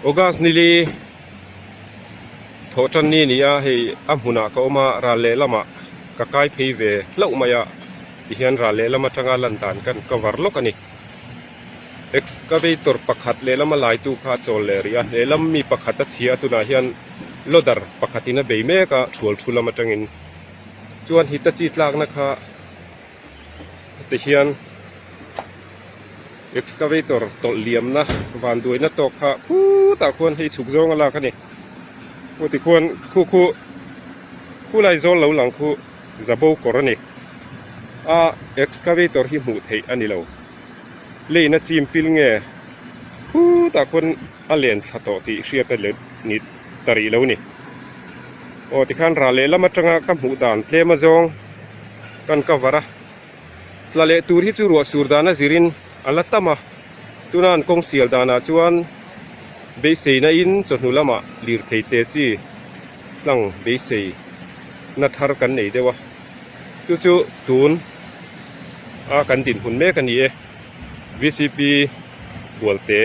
August nili thawh tan ni a ni a hei a hmunah ka awm a ral lehlamah ka kai phei ve hlauh mai a tihian ral lehlam atanga lan dan kan cover lawk a ni. Excavator pakhat lehlam a laitu kha a chawl leh rih a lehlam mi pakhat a chhia a tunah hian loader pakhatin a bei mek a thual thu lam atangin chuan hitachi tlakna kha tihian excavator tawlh liamna vanduaina tawk kha khutah khuan hei chhuk zawng a lak a ni aw tikhuan khu khu khulai zawl lo lang khu zabo kawr a ni a excavator hi hmuh theih a ni lo leina chim pil nge khutah khuan a len thla tawh tih hriat a ni ta rih lo a ni aw tikhan ral lehlam atanga ka hmuh dan tlem azawng kan cover a tla leh tur hi chu ruah sur dan a zirin a la tam a tuna an kawng sial danah chuan beisei na in chawhnu lamah lirthei te chi tlang beisei na thar kan nei deuh a chu chu tun a kan dinhmun mek a ni e V C P Bualte.